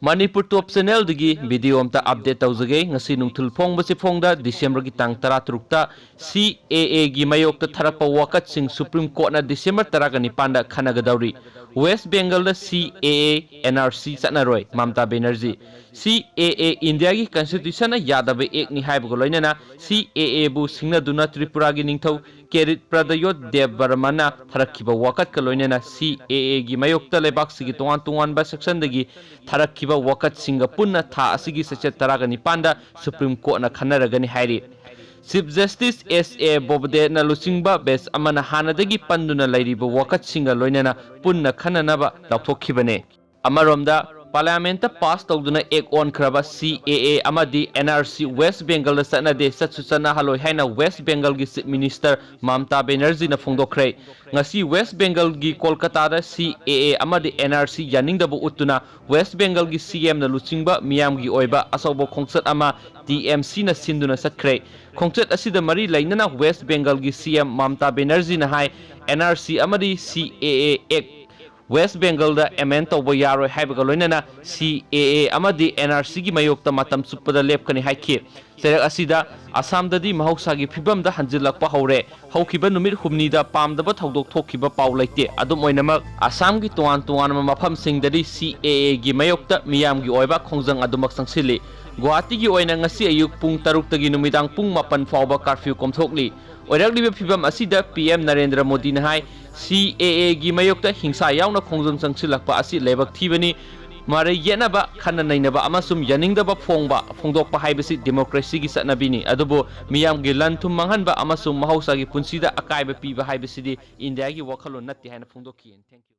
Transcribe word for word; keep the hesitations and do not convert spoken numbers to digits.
ꯃꯅꯤꯄꯨꯔ ꯇꯣꯞ ꯆꯦꯅꯦꯜꯗꯒꯤ video ꯑꯝꯇ update ꯇꯧꯖꯒꯦ꯫ ꯉꯁꯤ ꯅꯨꯡꯊꯤꯜ ꯐꯣꯡꯕꯁꯤ ꯐꯣꯡꯗ ꯗꯤꯁꯦꯝꯕꯔꯒꯤ ꯇꯥꯡ ꯇꯔꯥꯇꯔꯨꯛꯇ ꯁꯤ ꯑꯦ ꯑꯦꯒꯤ ꯃꯥꯌꯣꯛꯇ ꯊꯥꯔꯛꯄ ꯋꯥꯀꯠꯁꯤꯡ ꯁꯨꯄ꯭ꯔꯤꯝ ꯀꯣꯔꯠꯅ ꯗꯤꯁꯦꯝꯕꯔ ꯇꯔꯥꯒ ꯅꯤꯄꯥꯟꯗ ꯈꯟꯅꯒꯗꯧꯔꯤ꯫ ꯋꯦꯁ ꯕꯦꯡꯒꯜꯗ ꯁꯤ ꯑꯦ ꯑꯦ, ꯑꯦꯟ ꯑꯥꯔ ꯁꯤ ꯆꯠꯅꯔꯣꯏ, ꯃꯃꯇꯥ ꯕꯦꯅꯔꯖꯤ꯫ ꯁꯤ ꯑꯦ ꯑꯦ ꯏꯟꯗꯤꯌꯥꯒꯤ ꯀꯟꯁꯇꯤꯇ꯭ꯌꯨꯁꯟꯅ ꯌꯥꯗꯕ ꯑꯦꯛꯅꯤ ꯍꯥꯏꯕꯒ ꯂꯣꯏꯅꯅ ꯁꯤ ꯑꯦ ꯑꯦꯕꯨ ꯁꯤꯡꯅꯗꯨꯅ ꯇ꯭ꯔꯤꯄꯨꯔꯥꯒꯤ ꯅꯤꯡꯊꯧ ꯀꯦꯔꯤꯠ ꯄ꯭ꯔꯗꯌꯣꯠ ꯗꯦꯕ ꯕꯔꯃꯟꯅ ꯊꯥꯔꯛꯈꯤꯕ ꯋꯥꯀꯠꯀ ꯂꯣꯏꯅꯅ ꯁꯤ ꯑꯦ ꯑꯦꯒꯤ ꯃꯥꯌꯣꯛꯇ ꯂꯩꯕꯥꯛꯁꯤꯒꯤ ꯇꯣꯉꯥꯟ ꯇꯣꯉꯥꯟꯕ ꯁꯦꯛꯁꯟꯗꯒꯤ ꯊꯥꯔꯛꯈꯤꯕ ꯋꯥꯀꯠꯁꯤꯡꯒ ꯄꯨꯟꯅ ꯊꯥ ꯑꯁꯤꯒꯤ ꯆꯩꯆꯠ ꯇꯔꯥꯒ ꯅꯤꯄꯥꯟꯗ ꯁꯨꯄ꯭ꯔꯤꯝ ꯀꯣꯔꯠꯅ ꯈꯟꯅꯔꯒꯅꯤ ꯍꯥꯏꯔꯤ꯫ ꯆꯤꯐ ꯖꯁꯇꯤꯁ ꯑꯦꯁ ꯑꯦ ꯕꯣꯕꯗꯦꯅ ꯂꯨꯆꯤꯡꯕ ꯕꯦꯟꯆ ꯑꯃꯅ ꯍꯥꯟꯅꯗꯒꯤ ꯄꯟꯗꯨꯅ ꯂꯩꯔꯤꯕ ꯋꯥꯀꯠꯁꯤꯡꯒ ꯂꯣꯏꯅꯅ ꯄꯨꯟꯅ ꯈꯟꯅꯅꯕ ꯂꯥꯎꯊꯣꯛꯈꯤꯕꯅꯦ꯫ ꯑꯃꯔꯣꯝꯗ, ꯄꯥꯔꯂꯤꯌꯥꯃꯦꯟꯠꯇ ꯄꯥꯁ ꯇꯧꯗꯨꯅ ꯑꯦꯛ ꯑꯣꯟꯈ꯭ꯔꯕ ꯁꯤ ꯑꯦ ꯑꯦ ꯑꯃꯗꯤ ꯑꯦꯟ ꯑꯥꯔ ꯁꯤ ꯋꯦꯁ ꯕꯦꯡꯒꯜꯗ ꯆꯠꯅꯗꯦ, ꯆꯠꯁꯨ ꯆꯠꯅꯍꯜꯂꯣꯏ ꯍꯥꯏꯅ ꯋꯦꯁ ꯕꯦꯡꯒꯜꯒꯤ ꯆꯤꯐ ꯃꯤꯅꯤꯁꯇꯔ ꯃꯃꯇꯥ ꯕꯦꯅꯔꯖꯤꯅ ꯐꯣꯡꯗꯣꯛꯈ꯭ꯔꯦ꯫ ꯉꯁꯤ ꯋꯦꯁ ꯕꯦꯡꯒꯜꯒꯤ ꯀꯣꯜꯀꯇꯥꯗ ꯁꯤ ꯑꯦ ꯑꯦ ꯑꯃꯗꯤ ꯑꯦꯟ ꯑꯥꯔ ꯁꯤ ꯌꯥꯅꯤꯡꯗꯕ ꯎꯠꯇꯨꯅ ꯋꯦꯁ ꯕꯦꯡꯒꯜꯒꯤ ꯁꯤ ꯑꯦꯝꯅ ꯂꯨꯆꯤꯡꯕ ꯃꯤꯌꯥꯝꯒꯤ ꯑꯣꯏꯕ ꯑꯆꯧꯕ ꯈꯣꯡꯆꯠ ꯑꯃ ꯇꯤ ꯑꯦꯝ ꯁꯤꯅ ꯁꯤꯟꯗꯨꯅ ꯆꯠꯈ꯭ꯔꯦ꯫ ꯈꯣꯡꯆꯠ ꯑꯁꯤꯗ ꯃꯔꯤ ꯂꯩꯅꯅ ꯋꯦꯁ ꯕꯦꯡꯒꯜꯒꯤ ꯁꯤ ꯑꯦꯝ ꯃꯃꯇꯥ ꯕꯦꯅꯔꯖꯤꯅ ꯍꯥꯏ, ꯑꯦꯟ ꯑꯥꯔ ꯁꯤ ꯑꯃꯗꯤ ꯁꯤ ꯑꯦ ꯑꯦ ꯑꯦꯛ ꯋꯦꯁ ꯕꯦꯡꯒꯜꯗ ꯑꯦꯃꯦꯟ ꯇꯧꯕ ꯌꯥꯔꯣꯏ ꯍꯥꯏꯕꯒ ꯂꯣꯏꯅꯅ ꯁꯤ ꯑꯦ ꯑꯦ ꯑꯃꯗꯤ ꯑꯦꯟ ꯑꯥꯔ ꯁꯤꯒꯤ ꯃꯥꯌꯣꯛꯇ ꯃꯇꯝ ꯆꯨꯞꯄꯗ ꯂꯦꯞꯀꯅꯤ ꯍꯥꯏꯈꯤ꯫ ꯆꯩꯔꯛ ꯑꯁꯤꯗ ꯑꯁꯥꯝꯗꯗꯤ ꯃꯍꯧꯁꯥꯒꯤ ꯐꯤꯕꯝꯗ ꯍꯟꯖꯤꯜꯂꯛꯄ ꯍꯧꯔꯦ꯫ ꯍꯧꯈꯤꯕ ꯅꯨꯃꯤꯠ ꯍꯨꯝꯅꯤꯗ ꯄꯥꯝꯗꯕ ꯊꯧꯗꯣꯛ ꯊꯣꯛꯈꯤꯕ ꯄꯥꯎ ꯂꯩꯇꯦ꯫ ꯑꯗꯨꯝ ꯑꯣꯏꯅꯃꯛ, ꯑꯁꯥꯝꯒꯤ ꯇꯣꯉꯥꯟ ꯇꯣꯉꯥꯟꯕ ꯃꯐꯝꯁꯤꯡꯗꯗꯤ ꯁꯤ ꯑꯦ ꯑꯦꯒꯤ ꯃꯥꯌꯣꯛꯇ ꯃꯤꯌꯥꯝꯒꯤ ꯑꯣꯏꯕ ꯈꯣꯡꯖꯪ ꯑꯗꯨꯃꯛ ꯆꯪꯁꯤꯜꯂꯤ꯫ ꯒꯨꯋꯥꯍꯥꯇꯤꯒꯤ ꯑꯣꯏꯅ ꯉꯁꯤ ꯑꯌꯨꯛ ꯄꯨꯡ ꯇꯔꯨꯛꯇꯒꯤ ꯅꯨꯃꯤꯗꯥꯡ ꯄꯨꯡ ꯃꯥꯄꯟ ꯐꯥꯎꯕ ꯀꯥꯔꯐ꯭ꯌꯨ ꯀꯣꯝꯊꯣꯛꯂꯤ꯫ ꯑꯣꯏꯔꯛꯂꯤꯕ ꯐꯤꯕꯝ ꯑꯁꯤꯗ ꯄꯤ ꯑꯦꯝ ꯅꯔꯦꯟꯗ꯭ꯔ ꯃꯣꯗꯤꯅ ꯍꯥꯏ, ꯁꯤ ꯑꯦ ꯑꯦꯒꯤ ꯃꯥꯌꯣꯛꯇ ꯍꯤꯡꯁꯥ ꯌꯥꯎꯅ ꯈꯣꯡꯖꯪ ꯆꯪꯁꯤꯜꯂꯛꯄ ꯑꯁꯤ ꯂꯥꯏꯕꯛ ꯊꯤꯕꯅꯤ꯫ ꯃꯔꯩ ꯌꯦꯠꯅꯕ, ꯈꯟꯅ ꯅꯩꯅꯕ ꯑꯃꯁꯨꯡ ꯌꯥꯅꯤꯡꯗꯕ ꯐꯣꯡꯕ ꯐꯣꯡꯗꯣꯛꯄ ꯍꯥꯏꯕꯁꯤ ꯗꯦꯃꯣꯀ꯭ꯔꯦꯁꯤꯒꯤ ꯆꯠꯅꯕꯤꯅꯤ꯫ ꯑꯗꯨꯕꯨ ꯃꯤꯌꯥꯝꯒꯤ ꯂꯟ ꯊꯨꯝ ꯃꯥꯡꯍꯟꯕ ꯑꯃꯁꯨꯡ ꯃꯍꯧꯁꯥꯒꯤ ꯄꯨꯟꯁꯤꯗ ꯑꯀꯥꯏꯕ ꯄꯤꯕ ꯍꯥꯏꯕꯁꯤꯗꯤ ꯏꯟꯗꯤꯌꯥꯒꯤ ꯋꯥꯈꯜꯂꯣꯟ ꯅꯠꯇꯦ ꯍꯥꯏꯅ ꯐꯣꯡꯗꯣꯛꯈꯤ꯫ Thank you꯫